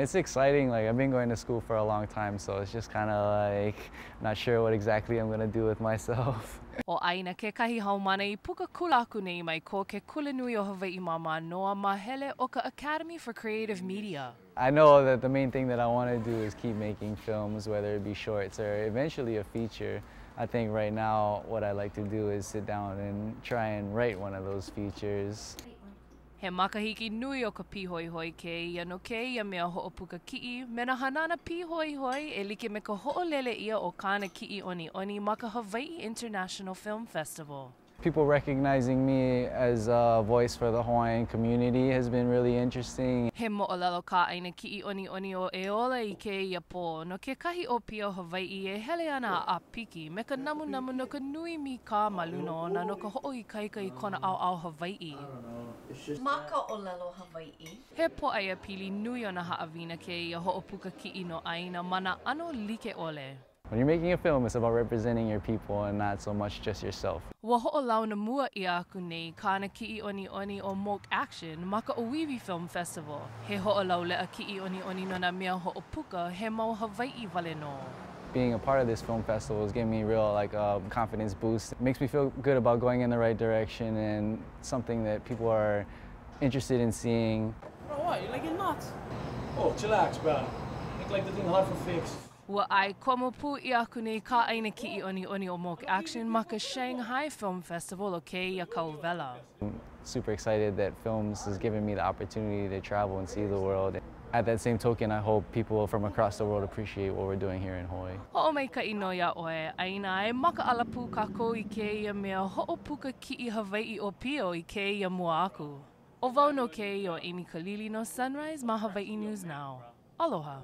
It's exciting. Like, I've been going to school for a long time, so it's just kind of like not sure what exactly I'm gonna do with myself. ʻO ʻĀina kekahi haumāna i puka kula aku nei mai ko ke Kulanui o Hawaiʻi ma Mānoa māhele o ka Academy for Creative Media. I know that the main thing that I want to do is keep making films, whether it be shorts or eventually a feature. I think right now what I like to do is sit down and try and write one of those features. He makahiki nui o ka pīhoihoi kēia no kēia mea hoʻopuka kiʻi me nā hanana pīhoihoi e like me ka hoʻolele ʻia o kāna kiʻi ʻoniʻoni ma ka Hawaiʻi International Film Festival. People recognizing me as a voice for the Hawaiian community has been really interesting. He moʻolelo kā ʻĀina kiʻi ʻoniʻoni ʻo E Ola i Kēia Pō no kekahi ʻōpio Hawaiʻi e hele ana a ʻāpiki me ka namunamu no ka nui mīkā ma luna ona no ka hoʻoikaika i kona ʻaoʻao Hawaiʻi. Ma ka ʻōlelo Hawaiʻi. He pōʻaiapili nui o nā haʻawina kēia hoʻopuka kiʻi no ʻĀina ma nā ʻano like ʻole. When you're making a film, it's about representing your people and not so much just yourself. Ua hoʻolauna mua ʻia aku nei kāna kiʻi ʻoniʻoni ʻo Moke Action ma ka ʻŌiwi Film Festival, he hoʻolauleʻa kiʻi ʻoniʻoni no nā mea hoʻopuka he mau Hawaiʻi wale nō. Being a part of this film festival is giving me real like a confidence boost. It makes me feel good about going in the right direction and something that people are interested in seeing. Bro, what? You like it nuts? Oh, chillax, bro. Make like the thing hard for fix. Ua ʻae komo pū ʻia aku nei kā ʻĀina kiʻi ʻoniʻoni ʻo Moke Action ma ka Shanghai Film Festival o kēia kauwela. I'm super excited that films has given me the opportunity to travel and see the world. At that same token, I hope people from across the world appreciate what we're doing here in Hawaii. Hoʻomaikaʻi nō iā ʻoe, ʻĀina, e makaʻala pū kākou i kēia mea hoʻopuka kiʻi Hawaiʻi ʻōpio i kēia mua aku. ʻO wau nō kēia ʻo Amy Kalili no Sunrise ma Hawaiʻi News Now. Aloha.